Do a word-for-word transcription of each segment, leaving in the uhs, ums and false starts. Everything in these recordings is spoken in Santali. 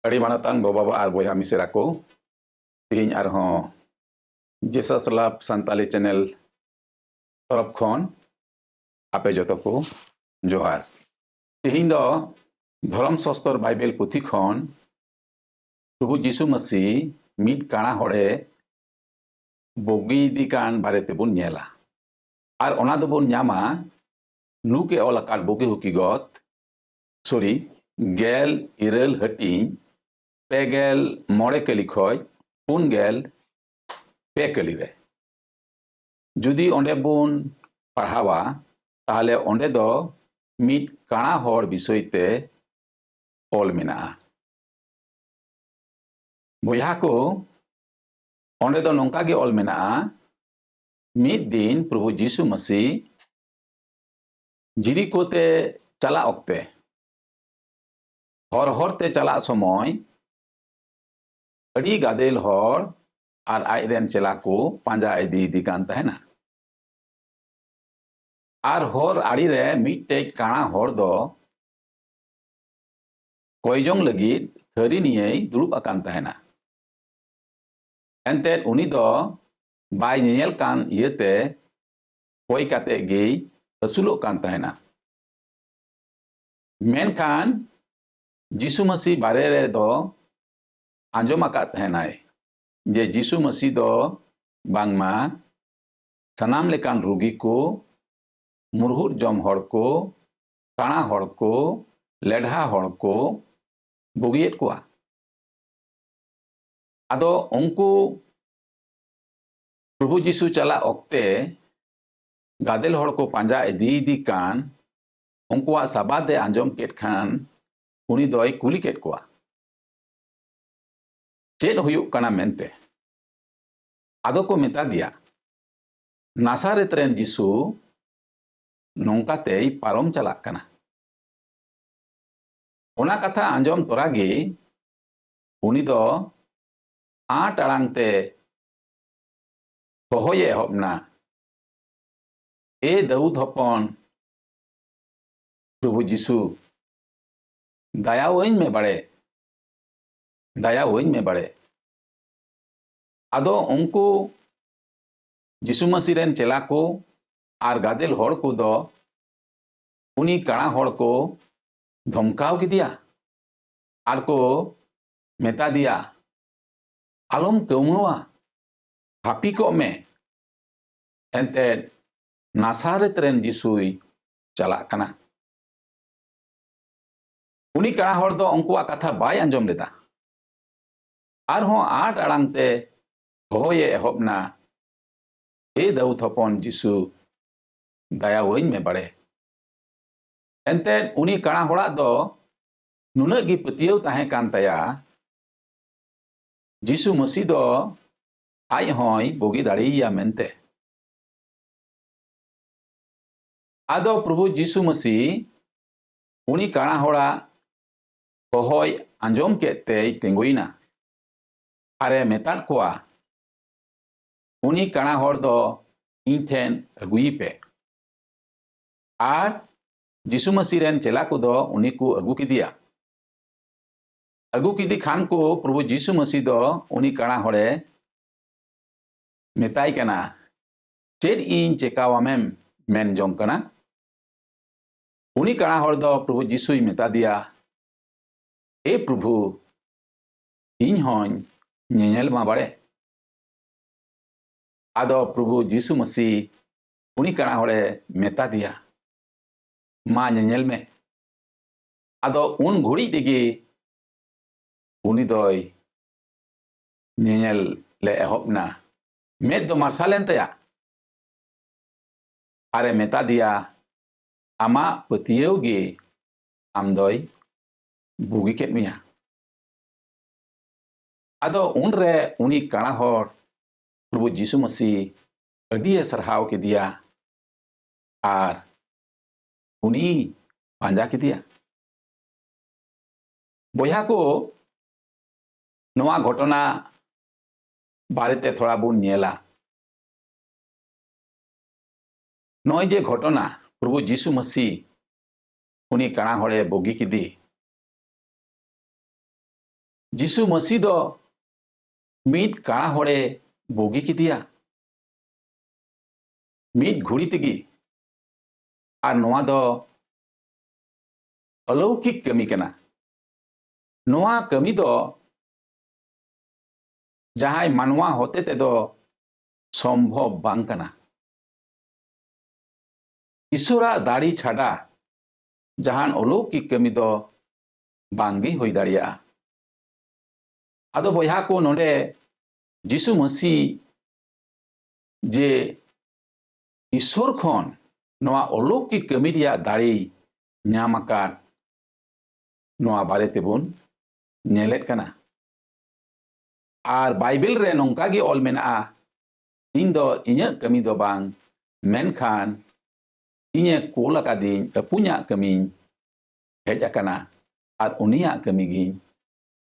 ᱟᱹᱰᱤ ᱢᱟᱱᱚᱛᱟᱱ ᱜᱚ ᱵᱟᱵᱟ ᱟᱨ ᱵᱚᱭᱦᱟ ᱢᱤᱥᱮᱨᱟ ᱠᱚ, ᱛᱮᱦᱮᱧ ᱟᱨᱦᱚᱸ Jesus Love ᱥᱟᱱᱛᱟᱞᱤ ᱪᱮᱱᱮᱞ ᱛᱚᱨᱚᱯ ᱠᱷᱚᱱ ᱟᱯᱮ ᱡᱚᱛᱚ ᱠᱚ ᱡᱚᱦᱟᱨ᱾ ᱛᱮᱦᱮᱧ ᱫᱚ ᱫᱷᱚᱨᱚᱢ ᱥᱚᱥᱛᱚᱨ ᱵᱟᱭᱵᱮᱞ ᱯᱩᱛᱷᱤ ᱠᱷᱚᱱ ᱯᱨᱚᱵᱷᱩ ᱡᱤᱥᱩ ᱢᱟᱹᱥᱤ ᱢᱤᱫ ᱠᱟᱬᱟ ᱦᱚᱲᱮ ᱵᱩᱜᱤ ᱤᱫᱤ ᱠᱟᱱ ᱵᱟᱨᱮ ᱛᱮᱵᱚᱱ ᱧᱮᱞᱟ᱾ ᱟᱨ ᱚᱱᱟ ᱫᱚᱵᱚᱱ ᱧᱟᱢᱟ ᱞᱩᱠ ᱮ ᱚᱞ ᱟᱠᱟᱫ ᱵᱩᱜᱤ ᱦᱩᱠᱤ ᱜᱚᱛ, ᱥᱚᱨᱤ, ᱜᱮᱞ ᱤᱨᱟᱹᱞ ᱦᱟᱹᱴᱤᱧ, ᱯᱮ ᱜᱮᱞ ᱢᱚᱬᱮ ᱠᱟᱹᱞᱤ ᱠᱷᱚᱡ ᱯᱩᱱ ᱜᱮᱞ ᱯᱮ ᱠᱟᱹᱞᱤ ᱨᱮ᱾ ᱡᱩᱫᱤ ᱚᱸᱰᱮ ᱵᱚᱱ ᱯᱟᱲᱦᱟᱣᱟ, ᱛᱟᱦᱞᱮ ᱚᱸᱰᱮ ᱫᱚ ᱢᱤᱫ ᱠᱟᱬᱟ ᱦᱚᱲ ᱵᱤᱥᱚᱭ ᱛᱮ ᱚᱞ ᱢᱮᱱᱟᱜᱼᱟ᱾ ᱵᱚᱭᱦᱟ ᱠᱚ, ᱚᱸᱰᱮ ᱫᱚ ᱱᱚᱝᱠᱟ ᱜᱮ ᱚᱞ ᱢᱮᱱᱟᱜᱼᱟ, ᱢᱤᱫ ᱫᱤᱱ ᱯᱨᱚᱵᱷᱩ ᱡᱤᱥᱩ ᱢᱟᱹᱥᱤ ᱡᱤᱨᱤᱠᱳ ᱛᱮ ᱪᱟᱞᱟᱜ ᱚᱠᱛᱮ, ᱦᱚᱨ ᱦᱚᱨ ᱛᱮ ᱪᱟᱞᱟᱜ ᱥᱚᱢᱚᱭ ᱟᱹᱰᱤ ᱜᱟᱫᱮᱞ ᱦᱚᱲ ᱟᱨ ᱟᱡ ᱨᱮᱱ ᱪᱮᱞᱟ ᱠᱚ ᱯᱟᱸᱡᱟ ᱤᱫᱤᱭᱮᱫᱮ ᱠᱟᱱ ᱛᱟᱦᱮᱱᱟ᱾ ᱟᱨ ᱦᱚᱨ ᱟᱲᱮ ᱨᱮ ᱢᱤᱫᱴᱮᱡ ᱠᱟᱬᱟ ᱦᱚᱲ ᱫᱚ ᱠᱚᱭ ᱡᱚᱝ ᱞᱟᱹᱜᱤᱫ ᱛᱷᱟᱹᱨᱤ ᱱᱤᱭᱮᱭ ᱫᱩᱲᱩᱵ ᱟᱠᱟᱱ ᱛᱟᱦᱮᱱᱟ᱾ ᱮᱱᱛᱮᱫ ᱩᱱᱤ ᱫᱚ ᱵᱟᱭ ᱧᱮᱧᱮᱞ ᱠᱟᱱ ᱤᱭᱟᱹᱛᱮ ᱠᱚᱭ ᱠᱟᱛᱮ ᱜᱮᱭ ᱟᱹᱥᱩᱞᱚᱜ ᱠᱟᱱ ᱛᱟᱦᱮᱱᱟ᱾ ᱢᱮᱱᱠᱷᱟᱱ ᱡᱤᱥᱩ ᱢᱟᱹᱥᱤ ᱵᱟᱨᱮ ᱨᱮᱫᱚ ᱟᱸᱡᱚᱢ ᱟᱠᱟᱫ ᱛᱟᱦᱮᱱᱟᱭ ᱡᱮ ᱡᱤᱥᱩ ᱢᱟᱹᱥᱤ ᱫᱚ ᱵᱟᱝᱢᱟ ᱥᱟᱱᱟᱢ ᱞᱮᱠᱟᱱ ᱨᱩᱜᱤ ᱠᱚ, ᱢᱩᱨᱦᱩᱫ ᱡᱚᱢ ᱦᱚᱲ ᱠᱚ, ᱠᱟᱬᱟ ᱦᱚᱲ ᱠᱚ, ᱞᱮᱰᱦᱟ ᱦᱚᱲ ᱠᱚ ᱵᱩᱜᱤᱭᱮᱫ ᱠᱚᱣᱟ᱾ ᱟᱫᱚ ᱩᱱᱠᱩ ᱯᱨᱚᱵᱷᱩ ᱡᱤᱥᱩ ᱪᱟᱞᱟᱜ ᱚᱠᱛᱮ ᱜᱟᱫᱮᱞ ᱦᱚᱲ ᱠᱚ ᱯᱟᱸᱡᱟ ᱤᱫᱤᱭᱮᱫᱮ ᱠᱟᱱ, ᱩᱱᱠᱩᱣᱟᱜ ᱥᱟᱵᱟᱫ ᱮ ᱟᱸᱡᱚᱢ ᱠᱮᱫ ᱠᱷᱟᱱ ᱩᱱᱤ ᱫᱚᱭ ᱠᱩᱞᱤ ᱠᱮᱫ ᱠᱚᱣᱟ, "ᱪᱮᱫ ᱦᱩᱭᱩᱜ ᱠᱟᱱᱟ?" ᱢᱮᱱᱛᱮ᱾ ᱟᱫᱚ ᱠᱚ ᱢᱮᱛᱟ ᱫᱮᱭᱟ, "ᱱᱟᱥᱟᱨᱮᱛ ᱨᱮᱱ ᱡᱤᱥᱩ ᱱᱚᱝᱠᱟ ᱛᱮᱭ ᱯᱟᱨᱚᱢ ᱪᱟᱞᱟᱜ ᱠᱟᱱᱟ᱾" ᱚᱱᱟ ᱠᱟᱛᱷᱟ ᱟᱸᱡᱚᱢ ᱛᱚᱨᱟ ᱜᱮ ᱩᱱᱤ ᱫᱚ ᱟᱸᱴ ᱟᱲᱟᱝ ᱛᱮ ᱦᱚᱦᱚᱭᱮ ᱮᱦᱚᱵ ᱮᱱᱟ, "ᱮ ᱫᱟᱹᱣᱩᱫ ᱦᱚᱯᱚᱱ, ᱯᱨᱚᱵᱷᱩ ᱡᱤᱥᱩ, ᱫᱟᱭᱟᱣᱟᱹᱧ ᱢᱮ ᱵᱟᱲᱮ!" ᱫᱟᱭᱟᱣᱟᱹᱧ ᱢᱮ ᱵᱟᱲᱮ᱾ ᱟᱫᱚ ᱩᱱᱠᱩ ᱡᱤᱥᱩ ᱢᱟᱹᱥᱤ ᱨᱮᱱ ᱪᱮᱞᱟ ᱠᱚ ᱟᱨ ᱜᱟᱫᱮᱞ ᱦᱚᱲ ᱠᱚᱫᱚ ᱩᱱᱤ ᱠᱟᱬᱟ ᱦᱚᱲ ᱠᱚ ᱫᱷᱚᱢᱠᱟᱣ ᱠᱮᱫᱮᱭᱟ ᱟᱨ ᱠᱚ ᱢᱮᱛᱟ ᱫᱮᱭᱟ, "ᱟᱞᱚᱢ ᱠᱟᱹᱣᱢᱟᱹᱣᱟ, ᱦᱟᱹᱯᱤ ᱠᱚᱜ ᱢᱮ, ᱮᱱᱛᱮ ᱱᱟᱥᱟᱨᱮᱛ ᱨᱮᱱ ᱡᱤᱥᱩᱭ ᱪᱟᱞᱟᱜ ᱠᱟᱱᱟ᱾" ᱩᱱᱤ ᱠᱟᱬᱟ ᱦᱚᱲ ᱫᱚ ᱩᱱᱠᱩᱣᱟᱜ ᱠᱟᱛᱷᱟ ᱵᱟᱭ ᱟᱸᱡᱚᱢ ᱞᱮᱫᱟ᱾ ᱟᱨᱦᱚᱸ ᱟᱸᱴ ᱟᱲᱟᱝ ᱛᱮ ᱦᱚᱦᱚᱭᱮ ᱮᱦᱚᱵ ᱮᱱᱟ, "ᱮ ᱫᱟᱹᱣᱩᱫ ᱦᱚᱯᱚᱱ ᱡᱤᱥᱩ, ᱫᱟᱭᱟᱣᱟᱹᱧ ᱢᱮ ᱵᱟᱲᱮ᱾" ᱮᱱᱛᱮ ᱩᱱᱤ ᱠᱟᱬᱟ ᱦᱚᱲᱟᱜ ᱫᱚ ᱱᱩᱱᱟᱹᱜ ᱜᱮ ᱯᱟᱹᱛᱭᱟᱹᱣ ᱛᱟᱦᱮᱸ ᱠᱟᱱ ᱛᱟᱭᱟ, ᱡᱤᱥᱩ ᱢᱟᱹᱥᱤ ᱫᱚ ᱟᱡ ᱦᱚᱸᱭ ᱵᱩᱜᱤ ᱫᱟᱲᱮᱭᱟᱭᱟ ᱢᱮᱱᱛᱮ᱾ ᱟᱫᱚ ᱯᱨᱚᱵᱷᱩ ᱡᱤᱥᱩ ᱢᱟᱹᱥᱤ ᱩᱱᱤ ᱠᱟᱬᱟ ᱦᱚᱲᱟᱜ ᱦᱚᱦᱚᱭ ᱟᱸᱡᱚᱢ ᱠᱮᱫ ᱛᱮᱭ ᱛᱤᱸᱜᱩᱭᱮᱱᱟ ᱟᱨᱮ ᱢᱮᱛᱟᱫ ᱠᱚᱣᱟ, "ᱩᱱᱤ ᱠᱟᱬᱟ ᱦᱚᱲ ᱫᱚ ᱤᱧ ᱴᱷᱮᱱ ᱟᱹᱜᱩᱭᱮᱯᱮ᱾" ᱟᱨ ᱡᱤᱥᱩ ᱢᱟᱹᱥᱤ ᱨᱮᱱ ᱪᱮᱞᱟ ᱠᱚᱫᱚ ᱩᱱᱤ ᱠᱚ ᱟᱹᱜᱩ ᱠᱮᱫᱮᱭᱟ᱾ ᱟᱹᱜᱩ ᱠᱮᱫᱮ ᱠᱷᱟᱱ ᱠᱚ ᱯᱨᱚᱵᱷᱩ ᱡᱤᱥᱩ ᱢᱟᱹᱥᱤ ᱫᱚ ᱩᱱᱤ ᱠᱟᱬᱟ ᱦᱚᱲᱮ ᱢᱮᱛᱟᱭ ᱠᱟᱱᱟ, "ᱪᱮᱫ ᱤᱧ ᱪᱮᱠᱟᱣᱟᱢᱮᱢ ᱢᱮᱱ ᱡᱚᱝ ᱠᱟᱱᱟ?" ᱩᱱᱤ ᱠᱟᱬᱟ ᱦᱚᱲ ᱫᱚ ᱯᱨᱚᱵᱷᱩ ᱡᱤᱥᱩᱭ ᱢᱮᱛᱟ ᱫᱮᱭᱟ, "ᱮ ᱯᱨᱚᱵᱷᱩ, ᱤᱧ ᱦᱚᱸᱧ ᱧᱮᱧᱮᱞ ᱢᱟ ᱵᱟᱲᱮ᱾" ᱟᱫᱚ ᱯᱨᱚᱵᱷᱩ ᱡᱤᱥᱩ ᱢᱟᱹᱥᱤ ᱩᱱᱤ ᱠᱟᱬᱟ ᱦᱚᱲᱮ ᱢᱮᱛᱟ ᱫᱮᱭᱟ, "ᱢᱟ ᱧᱮᱧᱮᱞ ᱢᱮ᱾" ᱟᱫᱚ ᱩᱱ ᱜᱷᱩᱲᱤᱡ ᱨᱮᱜᱮ ᱩᱱᱤ ᱫᱚᱭ ᱧᱮᱧᱮᱞ ᱞᱮ ᱮᱦᱚᱵ ᱮᱱᱟ᱾ ᱢᱮᱫ ᱫᱚ ᱢᱟᱨᱥᱟᱞ ᱮᱱ ᱛᱟᱭᱟ᱾ ᱟᱨᱮ ᱢᱮᱛᱟ ᱫᱮᱭᱟ, "ᱟᱢᱟᱜ ᱯᱟᱹᱛᱭᱟᱹᱣ ᱜᱮ ᱟᱢ ᱫᱚᱭ ᱵᱩᱜᱤ ᱠᱮᱫ ᱢᱮᱭᱟ᱾" ᱟᱫᱚ ᱩᱱᱨᱮ ᱩᱱᱤ ᱠᱟᱬᱟ ᱦᱚᱲ ᱯᱨᱚᱵᱷᱩ ᱡᱤᱥᱩ ᱢᱟᱹᱥᱤ ᱟᱹᱰᱤᱭᱮ ᱥᱟᱨᱦᱟᱣ ᱠᱮᱫᱮᱭᱟ ᱟᱨ ᱩᱱᱤ ᱯᱟᱸᱡᱟ ᱠᱮᱫᱮᱭᱟ᱾ ᱵᱚᱭᱦᱟ ᱠᱚ, ᱱᱚᱣᱟ ᱜᱷᱚᱴᱚᱱᱟ ᱵᱟᱨᱮᱛᱮ ᱛᱷᱚᱲᱟ ᱵᱚᱱ ᱧᱮᱞᱟ᱾ ᱱᱚᱜᱼᱚᱭ ᱡᱮ ᱜᱷᱚᱴᱚᱱᱟ, ᱯᱨᱚᱵᱷᱩ ᱡᱤᱥᱩ ᱢᱟᱹᱥᱤ ᱩᱱᱤ ᱠᱟᱬᱟ ᱦᱚᱲᱮ ᱵᱩᱜᱤ ᱠᱮᱫᱮ, ᱡᱤᱥᱩ ᱢᱟᱹᱥᱤ ᱫᱚ ᱢᱤᱫ ᱠᱟᱬᱟ ᱦᱚᱲᱮ ᱵᱩᱜᱤ ᱠᱮᱫᱮᱭᱟ ᱢᱤᱫ ᱜᱷᱩᱲᱤ ᱛᱮᱜᱮ᱾ ᱟᱨ ᱱᱚᱣᱟ ᱫᱚ ᱚᱞᱚᱩᱠᱤᱠ ᱠᱟᱹᱢᱤ ᱠᱟᱱᱟ᱾ ᱱᱚᱣᱟ ᱠᱟᱹᱢᱤ ᱫᱚ ᱡᱟᱦᱟᱸᱭ ᱢᱟᱱᱣᱟ ᱦᱚᱛᱮ ᱛᱮᱫᱚ ᱥᱚᱢᱵᱷᱚᱵ ᱵᱟᱝ ᱠᱟᱱᱟ᱾ ᱤᱥᱚᱨᱟᱜ ᱫᱟᱲᱮ ᱪᱷᱟᱰᱟ ᱡᱟᱦᱟᱱ ᱚᱞᱚᱩᱠᱤᱠ ᱠᱟᱹᱢᱤ ᱫᱚ ᱵᱟᱝᱜᱮ ᱦᱩᱭ ᱫᱟᱲᱮᱭᱟᱜᱼᱟ᱾ ᱟᱫᱚ ᱵᱚᱭᱦᱟ ᱠᱚ, ᱱᱚᱰᱮ ᱡᱤᱥᱩ ᱢᱟᱹᱥᱤ ᱡᱮ ᱤᱥᱚᱨ ᱠᱷᱚᱱ ᱱᱚᱣᱟ ᱚᱞᱚᱩᱠᱤᱠ ᱠᱟᱹᱢᱤ ᱨᱮᱭᱟᱜ ᱫᱟᱲᱮᱭ ᱧᱟᱢ ᱟᱠᱟᱫ, ᱱᱚᱣᱟ ᱵᱟᱨᱮ ᱛᱮᱵᱚᱱ ᱧᱮᱞᱮᱫ ᱠᱟᱱᱟ᱾ ᱟᱨ ᱵᱟᱭᱵᱮᱞ ᱨᱮ ᱱᱚᱝᱠᱟ ᱜᱮ ᱚᱞ ᱢᱮᱱᱟᱜᱼᱟ, "ᱤᱧ ᱫᱚ ᱤᱧᱟᱹᱜ ᱠᱟᱹᱢᱤ ᱫᱚ ᱵᱟᱝ, ᱢᱮᱱᱠᱷᱟᱱ ᱤᱧᱮ ᱠᱩᱞ ᱟᱠᱟᱫᱤᱧ ᱟᱹᱯᱩᱧᱟᱜ ᱠᱟᱹᱢᱤᱧ ᱦᱮᱡ ᱟᱠᱟᱱᱟ, ᱟᱨ ᱩᱱᱤᱭᱟᱜ ᱠᱟᱹᱢᱤ ᱜᱤᱧ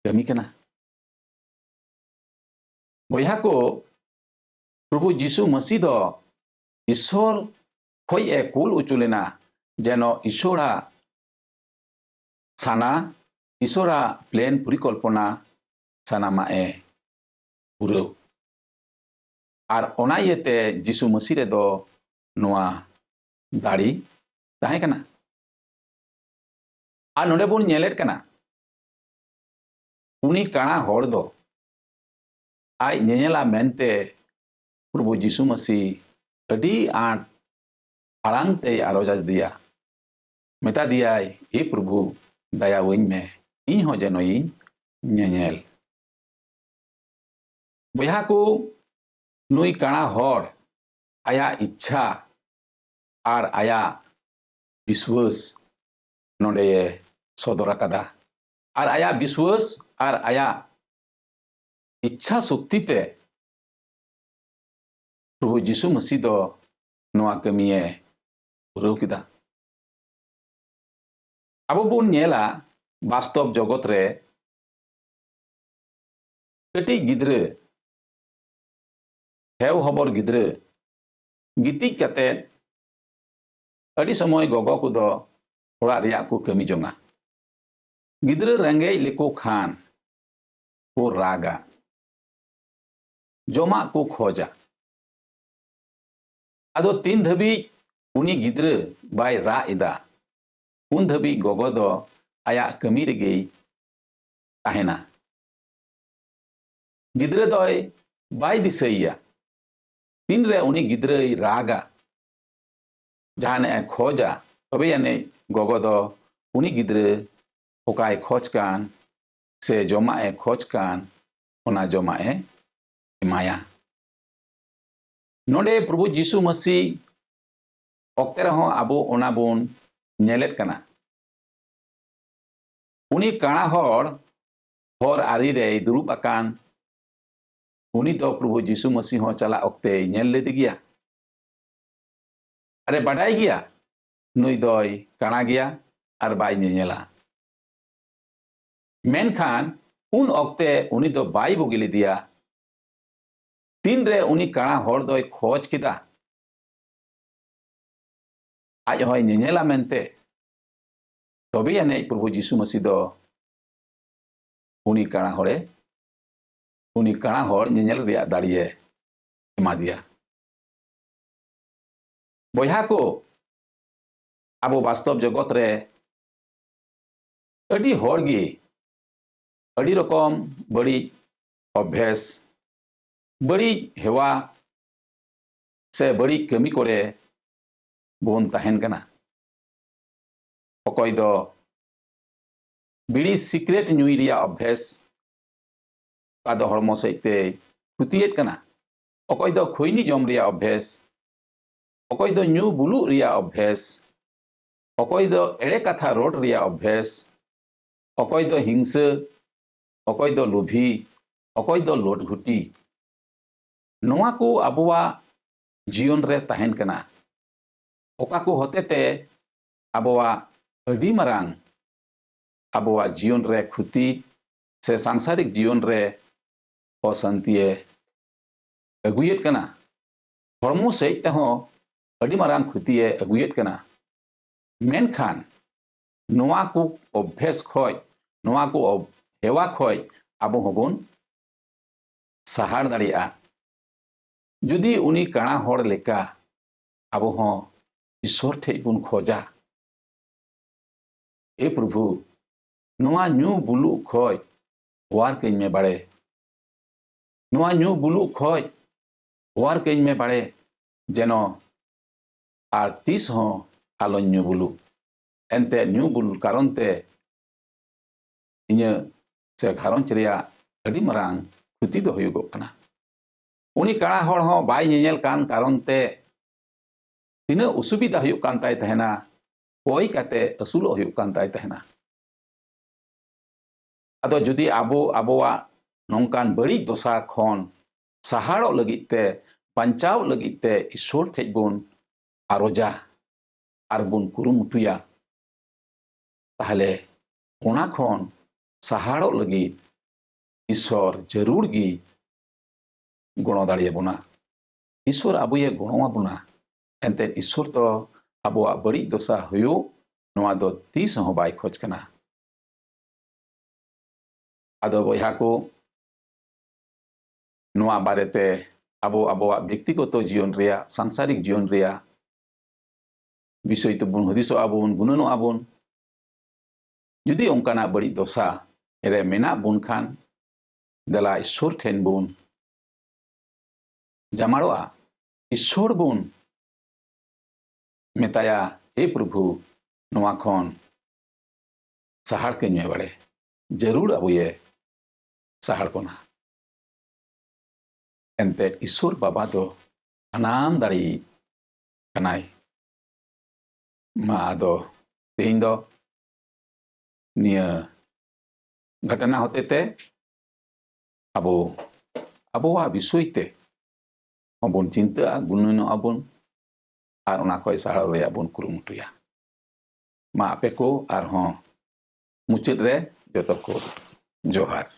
ᱠᱟᱹᱢᱤ ᱠᱟᱱᱟ᱾" ᱵᱚᱭᱦᱟ ᱠᱚ, ᱯᱨᱚᱵᱷᱩ ᱡᱤᱥᱩ ᱢᱟᱹᱥᱤ ᱫᱚ ᱤᱥᱚᱨ ᱠᱷᱚᱡ ᱮ ᱠᱩᱞ ᱚᱪᱚ ᱞᱮᱱᱟ, ᱡᱮᱱᱚ ᱤᱥᱚᱨᱟᱜ ᱥᱟᱱᱟ, ᱤᱥᱚᱨᱟᱜ ᱯᱞᱮᱱ, ᱯᱚᱨᱤᱠᱚᱞᱯᱚᱱᱟ ᱥᱟᱱᱟᱢᱟᱜ ᱮ ᱯᱩᱨᱟᱹᱣ᱾ ᱟᱨ ᱚᱱᱟ ᱤᱭᱟᱹᱛᱮ ᱡᱤᱥᱩ ᱢᱟᱹᱥᱤ ᱨᱮᱫᱚ ᱱᱚᱣᱟ ᱫᱟᱲᱮ ᱛᱟᱦᱮᱸ ᱠᱟᱱᱟ᱾ ᱟᱨ ᱱᱚᱰᱮ ᱵᱚᱱ ᱧᱮᱞᱮᱫ ᱠᱟᱱᱟ, ᱩᱱᱤ ᱠᱟᱬᱟ ᱦᱚᱲ ᱫᱚ ᱟᱡ ᱧᱮᱧᱮᱞᱟ ᱢᱮᱱᱛᱮ ᱯᱨᱚᱵᱷᱩ ᱡᱤᱥᱩ ᱢᱟᱹᱥᱤ ᱟᱹᱰᱤ ᱟᱸᱴ ᱟᱲᱟᱝ ᱛᱮᱭ ᱟᱨᱚᱡ ᱟᱫᱮᱭᱟ, ᱢᱮᱛᱟ ᱫᱮᱭᱟᱭ, "ᱮ ᱯᱨᱚᱵᱷᱩ, ᱫᱟᱭᱟᱣᱟᱹᱧ ᱢᱮ, ᱤᱧ ᱦᱚᱸ ᱡᱮᱱᱚᱭᱤᱧ ᱧᱮᱧᱮᱞ᱾" ᱵᱚᱭᱦᱟ ᱠᱚ, ᱱᱩᱭ ᱠᱟᱬᱟ ᱦᱚᱲ ᱟᱭᱟᱜ ᱤᱪᱪᱷᱟ ᱟᱨ ᱟᱭᱟᱜ ᱵᱤᱥᱣᱟᱹᱥ ᱱᱚᱰᱮᱭᱮ ᱥᱚᱫᱚᱨ ᱟᱠᱟᱫᱟ᱾ ᱟᱨ ᱟᱭᱟᱜ ᱵᱤᱥᱣᱟᱹᱥ ᱟᱨ ᱟᱭᱟᱜ ᱤᱪᱪᱷᱟ ᱥᱚᱠᱛᱤ ᱛᱮ ᱯᱨᱚᱵᱷᱩ ᱡᱤᱥᱩ ᱢᱟᱹᱥᱤ ᱫᱚ ᱱᱚᱣᱟ ᱠᱟᱹᱢᱤᱭᱮ ᱯᱩᱨᱟᱹᱣ ᱠᱮᱫᱟ᱾ ᱟᱵᱚ ᱵᱚᱱ ᱧᱮᱞᱟ, ᱵᱟᱥᱛᱚᱵ ᱡᱚᱜᱚᱛ ᱨᱮ ᱠᱟᱹᱴᱤᱡ ᱜᱤᱫᱽᱨᱟᱹ, ᱦᱮᱣ ᱦᱚᱵᱚᱨ ᱜᱤᱫᱽᱨᱟᱹ ᱜᱤᱛᱤᱡ ᱠᱟᱛᱮ ᱟᱹᱰᱤ ᱥᱚᱢᱚᱭ ᱜᱚᱜᱚ ᱠᱚᱫᱚ ᱚᱲᱟᱜ ᱨᱮᱭᱟᱜ ᱠᱚ ᱠᱟᱹᱢᱤ ᱡᱚᱝᱟ᱾ ᱜᱤᱫᱽᱨᱟᱹ ᱨᱮᱸᱜᱮᱡ ᱞᱮᱠᱚ ᱠᱷᱟᱱ ᱠᱚ ᱨᱟᱜᱟ, ᱡᱚᱢᱟᱜ ᱠᱚ ᱠᱷᱚᱡᱟ᱾ ᱟᱫᱚ ᱛᱤᱱ ᱫᱷᱟᱹᱵᱤᱡ ᱩᱱᱤ ᱜᱤᱫᱽᱨᱟᱹ ᱵᱟᱭ ᱨᱟᱜ ᱮᱫᱟ, ᱩᱱ ᱫᱷᱟᱹᱵᱤᱡ ᱜᱚᱜᱚ ᱫᱚ ᱟᱭᱟᱜ ᱠᱟᱹᱢᱤ ᱨᱮᱜᱮᱭ ᱛᱟᱦᱮᱱᱟ᱾ ᱜᱤᱫᱽᱨᱟᱹ ᱫᱚᱭ ᱵᱟᱭ ᱫᱤᱥᱟᱹᱭᱮᱭᱟ᱾ ᱛᱤᱱᱨᱮ ᱩᱱᱤ ᱜᱤᱫᱽᱨᱟᱹᱭ ᱨᱟᱜᱟ, ᱡᱟᱦᱟᱱᱟᱜ ᱮ ᱠᱷᱚᱡᱟ, ᱛᱚᱵᱮ ᱟᱹᱱᱤᱡ ᱜᱚᱜᱚ ᱫᱚ ᱩᱱᱤ ᱜᱤᱫᱽᱨᱟᱹ ᱚᱠᱟᱭ ᱠᱷᱚᱡ ᱠᱟᱱ ᱥᱮ ᱡᱚᱢᱟᱜ ᱮ ᱠᱷᱚᱡ ᱠᱟᱱ, ᱚᱱᱟ ᱡᱚᱢᱟᱜ ᱮ ᱮᱢᱟᱭᱟ᱾ ᱱᱚᱰᱮ ᱯᱨᱚᱵᱷᱩ ᱡᱤᱥᱩ ᱢᱟᱹᱥᱤ ᱚᱠᱛᱮ ᱨᱮᱦᱚᱸ ᱟᱵᱚ ᱚᱱᱟ ᱵᱚᱱ ᱧᱮᱞᱮᱫ ᱠᱟᱱᱟ᱾ ᱩᱱᱤ ᱠᱟᱬᱟ ᱦᱚᱲ ᱦᱚᱨ ᱟᱲᱮ ᱨᱮᱭ ᱫᱩᱲᱩᱵ ᱟᱠᱟᱱ, ᱩᱱᱤ ᱫᱚ ᱯᱨᱚᱵᱷᱩ ᱡᱤᱥᱩ ᱢᱟᱹᱥᱤ ᱦᱚᱸ ᱪᱟᱞᱟᱜ ᱚᱠᱛᱮᱭ ᱧᱮᱞ ᱞᱮᱫᱮ ᱜᱮᱭᱟ᱾ ᱟᱨᱮ ᱵᱟᱰᱟᱭ ᱜᱮᱭᱟ, ᱱᱩᱭ ᱫᱚᱭ ᱠᱟᱬᱟ ᱜᱮᱭᱟ ᱟᱨ ᱵᱟᱭ ᱧᱮᱧᱮᱞᱟ᱾ ᱢᱮᱱᱠᱷᱟᱱ ᱩᱱ ᱚᱠᱛᱮ ᱩᱱᱤ ᱫᱚ ᱵᱟᱭ ᱵᱩᱜᱤ ᱞᱮᱫᱮᱭᱟ᱾ ᱛᱤᱱᱨᱮ ᱩᱱᱤ ᱠᱟᱬᱟ ᱦᱚᱲ ᱫᱚᱭ ᱠᱷᱚᱡᱽ ᱠᱮᱫᱟ, ᱟᱡ ᱦᱚᱸᱭ ᱧᱮᱧᱮᱞᱟ ᱢᱮᱱᱛᱮ, ᱛᱚᱵᱮ ᱟᱹᱱᱤᱡ ᱯᱨᱚᱵᱷᱩ ᱡᱤᱥᱩ ᱢᱟᱹᱥᱤ ᱫᱚ ᱩᱱᱤ ᱠᱟᱬᱟ ᱦᱚᱲᱮ, ᱩᱱᱤ ᱠᱟᱬᱟ ᱦᱚᱲ ᱧᱮᱧᱮᱞ ᱨᱮᱭᱟᱜ ᱫᱟᱲᱮᱭᱮ ᱮᱢᱟ ᱫᱮᱭᱟ᱾ ᱵᱚᱭᱦᱟ ᱠᱚ, ᱟᱵᱚ ᱵᱟᱥᱛᱚᱵ ᱡᱚᱜᱚᱛ ᱨᱮ ᱟᱹᱰᱤ ᱦᱚᱲ ᱜᱮ ᱟᱹᱰᱤ ᱨᱚᱠᱚᱢ ᱵᱟᱹᱲᱤᱡ ᱚᱵᱷᱮᱥ, ᱵᱟᱹᱲᱤᱡ ᱦᱮᱣᱟ ᱥᱮ ᱵᱟᱹᱲᱤᱡ ᱠᱟᱹᱢᱤ ᱠᱚᱨᱮ ᱵᱚᱱ ᱛᱟᱦᱮᱱ ᱠᱟᱱᱟ᱾ ᱚᱠᱚᱭ ᱫᱚ ᱵᱤᱲᱤ ᱥᱤᱠᱨᱮᱴ ᱧᱩᱭ ᱨᱮᱭᱟᱜ ᱚᱵᱷᱮᱥ, ᱚᱠᱟ ᱫᱚ ᱦᱚᱲᱢᱚ ᱥᱮᱫ ᱛᱮᱭ ᱠᱷᱚᱛᱤᱭᱮᱫ ᱠᱟᱱᱟ᱾ ᱚᱠᱚᱭ ᱫᱚ ᱠᱷᱚᱭᱱᱤ ᱡᱚᱢ ᱨᱮᱭᱟᱜ ᱚᱵᱷᱮᱥ, ᱚᱠᱚᱭ ᱫᱚ ᱧᱩ ᱵᱩᱞᱩᱜ ᱨᱮᱭᱟᱜ ᱚᱵᱷᱮᱥ, ᱚᱠᱚᱭ ᱫᱚ ᱮᱲᱮ ᱠᱟᱛᱷᱟ ᱨᱚᱲ ᱨᱮᱭᱟᱜ ᱚᱵᱷᱮᱥ, ᱚᱠᱚᱭ ᱫᱚ ᱦᱤᱝᱥᱟᱹ, ᱚᱠᱚᱭ ᱫᱚ ᱞᱩᱵᱷᱤ, ᱚᱠᱚᱭ ᱫᱚ ᱞᱳᱴ ᱜᱷᱩᱴᱤ᱾ ᱱᱚᱣᱟ ᱠᱚ ᱟᱵᱚᱣᱟᱜ ᱡᱤᱭᱚᱱ ᱨᱮ ᱛᱟᱦᱮᱱ ᱠᱟᱱᱟ᱾ ᱚᱠᱟ ᱠᱚ ᱦᱚᱛᱮᱛᱮ ᱟᱵᱚᱣᱟᱜ ᱟᱹᱰᱤ ᱢᱟᱨᱟᱝ ᱟᱵᱚᱣᱟᱜ ᱡᱤᱭᱚᱱ ᱨᱮ ᱠᱷᱚᱛᱤ ᱥᱮ ᱥᱟᱝᱥᱟᱨᱤᱠ ᱡᱤᱭᱚᱱ ᱨᱮ ᱚᱥᱟᱱᱛᱤᱭᱮ ᱟᱹᱜᱩᱭᱮᱫ ᱠᱟᱱᱟ᱾ ᱦᱚᱲᱢᱚ ᱥᱮᱫ ᱛᱮᱦᱚᱸ ᱟᱹᱰᱤ ᱢᱟᱨᱟᱝ ᱠᱷᱚᱛᱤᱭᱮ ᱟᱹᱜᱩᱭᱮᱫ ᱠᱟᱱᱟ᱾ ᱢᱮᱱᱠᱷᱟᱱ ᱱᱚᱣᱟ ᱠᱚ ᱚᱵᱷᱮᱥ ᱠᱷᱚᱡ, ᱱᱚᱣᱟ ᱠᱚ ᱚᱵ-, ᱦᱮᱣᱟ ᱠᱷᱚᱡ ᱟᱵᱚ ᱦᱚᱸᱵᱚᱱ ᱥᱟᱦᱟᱲ ᱫᱟᱲᱮᱭᱟᱜᱼᱟ᱾ ᱡᱩᱫᱤ ᱩᱱᱤ ᱠᱟᱬᱟ ᱦᱚᱲ ᱞᱮᱠᱟ ᱟᱵᱚ ᱦᱚᱸ ᱤᱥᱥᱚᱨ ᱴᱷᱮᱡ ᱵᱚᱱ ᱠᱷᱚᱡᱟ, ᱮ ᱯᱨᱚᱵᱷᱩ, ᱱᱚᱣᱟ ᱧᱩ ᱵᱩᱞᱩᱜ ᱠᱷᱚᱡ ᱚᱣᱟᱨ ᱠᱟᱹᱧ ᱢᱮ ᱵᱟᱲᱮ, ᱱᱚᱣᱟ ᱧᱩ ᱵᱩᱞᱩᱜ ᱠᱷᱚᱡ ᱚᱣᱟᱨ ᱠᱟᱹᱧ ᱢᱮ ᱵᱟᱲᱮ, ᱡᱮᱱᱚ ᱟᱨ ᱛᱤᱥ ᱦᱚᱸ ᱟᱞᱚᱧ ᱧᱩ ᱵᱩᱞᱩᱜ᱾ ᱮᱱᱛᱮ ᱧᱩ ᱵᱩᱞ ᱠᱟᱨᱚᱱ ᱛᱮ ᱤᱧᱟᱹᱜ ᱥᱮ ᱜᱷᱟᱨᱚᱸᱡᱽ ᱨᱮᱭᱟᱜ ᱟᱹᱰᱤ ᱢᱟᱨᱟᱝ ᱠᱷᱚᱛᱤ ᱫᱚ ᱦᱩᱭᱩᱜᱚᱜ ᱠᱟᱱᱟ᱾ ᱩᱱᱤ ᱠᱟᱬᱟ ᱦᱚᱲ ᱦᱚᱸ ᱵᱟᱭ ᱧᱮᱧᱮᱞ ᱠᱟᱱ ᱠᱟᱨᱚᱱ ᱛᱮ ᱛᱤᱱᱟᱹᱜ ᱚᱥᱩᱵᱤᱫᱷᱟ ᱦᱩᱭᱩᱜ ᱠᱟᱱ ᱛᱟᱭ ᱛᱟᱦᱮᱱᱟ, ᱠᱚᱭ ᱠᱟᱛᱮ ᱟᱹᱥᱩᱞᱚᱜ ᱦᱩᱭᱩᱜ ᱠᱟᱱ ᱛᱟᱭ ᱛᱟᱦᱮᱱᱟ᱾ ᱟᱫᱚ ᱡᱩᱫᱤ ᱟᱵᱚ ᱟᱵᱚᱣᱟᱜ ᱱᱚᱝᱠᱟᱱ ᱵᱟᱹᱲᱤᱡ ᱫᱚᱥᱟ ᱠᱷᱚᱱ ᱥᱟᱦᱟᱲᱚᱜ ᱞᱟᱹᱜᱤᱫ ᱛᱮ, ᱵᱟᱧᱪᱟᱣ ᱞᱟᱹᱜᱤᱫ ᱛᱮ ᱤᱥᱥᱚᱨ ᱴᱷᱮᱡ ᱵᱚᱱ ᱟᱨᱚᱡᱟ ᱟᱨ ᱵᱚᱱ ᱠᱩᱨᱩᱢᱩᱴᱩᱭᱟ, ᱛᱟᱦᱞᱮ ᱚᱱᱟ ᱠᱷᱚᱱ ᱥᱟᱦᱟᱲᱚᱜ ᱞᱟᱹᱜᱤᱫ ᱤᱥᱥᱚᱨ ᱡᱟᱹᱨᱩᱲ ᱜᱮ ᱜᱚᱲᱚ ᱫᱟᱲᱮᱭᱟᱵᱚᱱᱟ᱾ ᱤᱥᱥᱚᱨ ᱟᱵᱚᱭᱮ ᱜᱚᱲᱚ ᱟᱵᱚᱱᱟ᱾ ᱮᱱᱛᱮᱫ ᱤᱥᱥᱚᱨ ᱫᱚ ᱟᱵᱚᱣᱟᱜ ᱵᱟᱹᱲᱤᱡ ᱫᱚᱥᱟ ᱦᱩᱭᱩᱜ, ᱱᱚᱣᱟ ᱫᱚ ᱛᱤᱥ ᱦᱚᱸ ᱵᱟᱭ ᱠᱷᱚᱡᱽ ᱠᱟᱱᱟ᱾ ᱟᱫᱚ ᱵᱚᱭᱦᱟ ᱠᱚ, ᱱᱚᱣᱟ ᱵᱟᱨᱮᱛᱮ ᱟᱵᱚ ᱟᱵᱚᱣᱟᱜ ᱵᱮᱠᱛᱤᱜᱚᱛᱚ ᱡᱤᱭᱚᱱ ᱨᱮᱭᱟᱜ, ᱥᱟᱝᱥᱟᱨᱤᱠ ᱡᱤᱭᱚᱱ ᱨᱮᱭᱟᱜ ᱵᱤᱥᱚᱭ ᱛᱮᱵᱚᱱ ᱦᱩᱫᱤᱥᱚᱜᱼᱟ ᱵᱚᱱ, ᱜᱩᱱᱟᱹᱱᱚᱜᱼᱟ ᱵᱚᱱ᱾ ᱡᱩᱫᱤ ᱚᱱᱠᱟᱱᱟᱜ ᱵᱟᱹᱲᱤᱡ ᱫᱚᱥᱟ ᱨᱮ ᱢᱮᱱᱟᱜ ᱵᱚᱱ ᱠᱷᱟᱱ, ᱫᱮᱞᱟ ᱤᱥᱥᱚᱨ ᱴᱷᱮᱱ ᱵᱚᱱ ᱡᱟᱢᱟᱲᱚᱜᱼᱟ, ᱤᱥᱥᱚᱨ ᱵᱚᱱ ᱢᱮᱛᱟᱭᱟ, ᱮ ᱯᱨᱚᱵᱷᱩ, ᱱᱚᱣᱟ ᱠᱷᱚᱱ ᱥᱟᱦᱟᱲ ᱠᱟᱹᱧ ᱢᱮ ᱵᱟᱲᱮ᱾ ᱡᱟᱹᱨᱩᱲ ᱟᱵᱚᱭᱮ ᱥᱟᱦᱟᱲ ᱵᱚᱱᱟ᱾ ᱮᱱᱛᱮᱫ ᱤᱥᱥᱚᱨ ᱵᱟᱵᱟ ᱫᱚ ᱥᱟᱱᱟᱢ ᱫᱟᱲᱮᱭᱤᱡ ᱠᱟᱱᱟᱭ᱾ ᱢᱟ ᱟᱫᱚ ᱛᱮᱦᱮᱧ ᱫᱚ ᱱᱤᱭᱟᱹ ᱜᱷᱚᱴᱚᱱᱟ ᱦᱚᱛᱮᱛᱮ ᱟᱵᱚ ᱟᱵᱚᱣᱟᱜ ᱵᱤᱥᱚᱭ ᱛᱮ ᱦᱚᱸᱵᱚᱱ ᱪᱤᱱᱛᱟᱹᱜᱼᱟ, ᱜᱩᱱᱟᱹᱱᱚᱜᱼᱟ ᱵᱚᱱ ᱟᱨ ᱚᱱᱟ ᱠᱷᱚᱱ ᱥᱟᱦᱟᱲᱚᱜ ᱨᱮᱭᱟᱜ ᱵᱚᱱ ᱠᱩᱨᱩᱢᱩᱴᱩᱭᱟ᱾ ᱢᱟ ᱟᱯᱮ ᱠᱚ ᱟᱨᱦᱚᱸ ᱢᱩᱪᱟᱹᱫ ᱨᱮ ᱡᱚᱛᱚ ᱠᱚ ᱡᱚᱦᱟᱨ᱾